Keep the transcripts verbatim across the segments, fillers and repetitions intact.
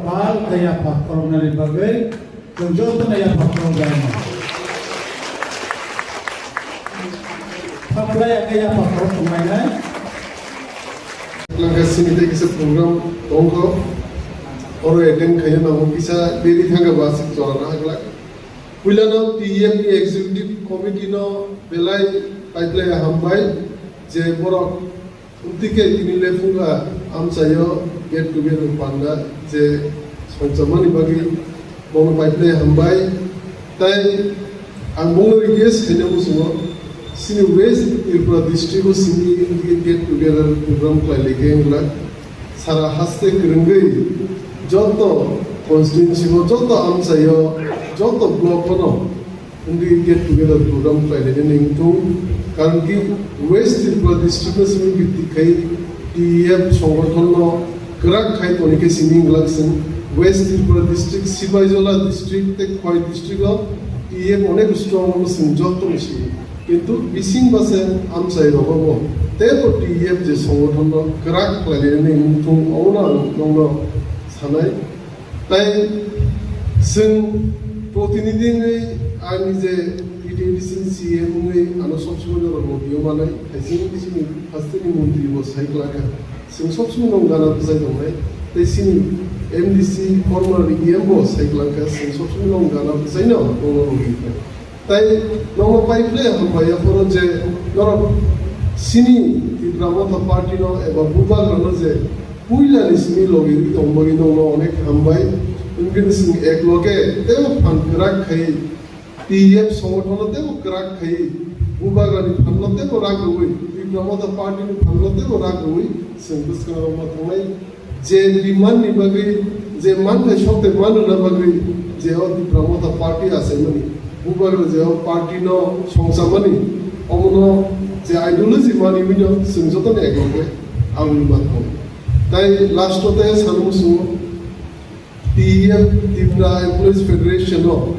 Pal khe yapha khoroknani bagwi chwng jotono yapha khorokjaino. Phaplai ya khe yapha khorok tonglainai. Langka sini tei kisa program tongkho. Oro attend khaina nango kisa deri thangkha ba aswk chwla na haglak. Puilano T E F ni executive committee no belai paiplai hambai je borok Tike tini le phunga amchaio get together panda je songchamani bagwi bono paiplai hambai. Tai ang bono request khaina muchungo sini West Tripura district o sini get together program khlai le khe wngla sara haste kwrwngwi joto constituency o joto amchaio joto block o no Hindi get together program khlai lainani wngthung, karon ki West Tripura district no simi bhitti khai T E F songothon no kwrak khai toni khe sini wngla chwng West Tripura district, Sipaijola district tei Khowai district o T E F onek strong no chwng joto ni simi. Kintu bising ba se amchai rogo bo teibo T E F je songothon no kwrak khlai lainani wngthung, obono ang nongno sanai. Tai chwng protinidhi wngwi ani je T T A D C ni C E M wngwi ano sob somoi norok logi-o manai, hai chini bisingni hasteni montri bo sai kwlakha. Chwng sob somoi nong gana bwchai tongnai. Tai chini M D C former E M bo sai kwlakha, chwng sob somoi nong gana bwchaino nongno logi kha. Tai nongno pai phle hambai ya phoro je norok sini Tipra Motha Party no eba Bubagra no je puila ni simi logi ri tong bagwi nongno onek hambai. Wngkhe chwng ek loge tebo phan kwrak khai T F songothon no tebo kwrak khai Bubagra ni phan no tebo rak rwi Tipra Motha Party ni phan no tebo rak rwi chwng bwskango ma thangnai. Je demand ni bagwi, je manthai sokte manrwna bagwi, je o Tipra Motha party achaimani, Bubagra je o party no songchamani, omono je ideology manwi wino chwng jotono ekloge aboni mathang. Tai last o tai sano muchungo T E F Tipra Employees Federation o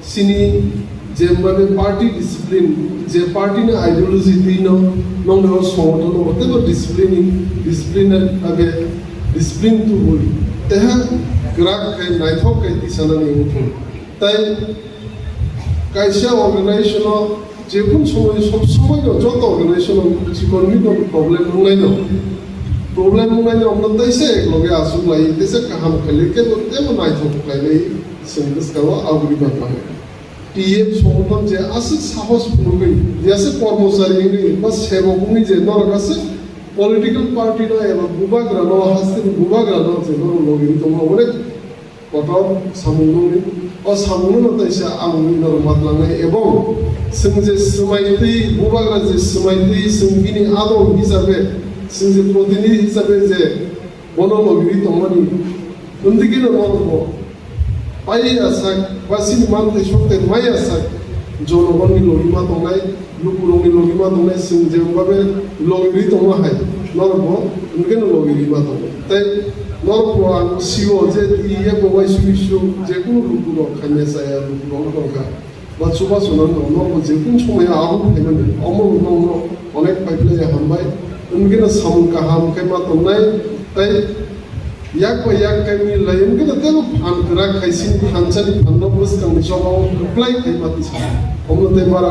Sini jembabe party discipline, je party ni ideology twi no nong nang songothon no tebo discipline, discipline abe discipline tu bui. Teha kwrak khai naithok khai tisana ni wngthung. Tai kaisa organization o je kun somoi sob somoi no joto organization o chikon mikon problem wngnai no. Problem wngnai no omno taisa ek loge asuk lai, taisa kaham khai le kebo tebo naithok khai le. Chwng bwskango aboni bapang. T F songothon je aswk sahos phunugwi, je aswk kormochari wngwi, ba sebok wngwi je norok aswk political party no eba bubagra no, hasteni bubagra no je norok logi wngwi tongo, onek kotor samung nungwi. O samung no taisa ang wngwi norok matlangnai, ebong chwng je swmai twi, bubagra je swmai twi, chwng bini adong hisabe, chwng je protinidhi hisabe je Bono logiri tongmani, tondikeno norokbo pai asak, ba sini manthai sokthai mai asak, jonogonni logima tongnai, lukurokni logima tongnai, chwng jembabe logiri tongma hai, norokbo tondikeno logirima tongnai. Tai norokbo ang sio je, iyebo uaisuk bisuk, jekunu lukurok khaina chaya, lukurok wng tongkha. Ba chubachu no no, no, je kun somoi abo phaimani, omo no no, onek paiplai ya hambai, wngkhe no samung kaham khe ma tongnai, tai yak bai yak khe mi lai, wngkhe no tebo phan kwrak khai sini thansa ni phan no bwskang ni choba o reply khai ma tisa, omo no tei bara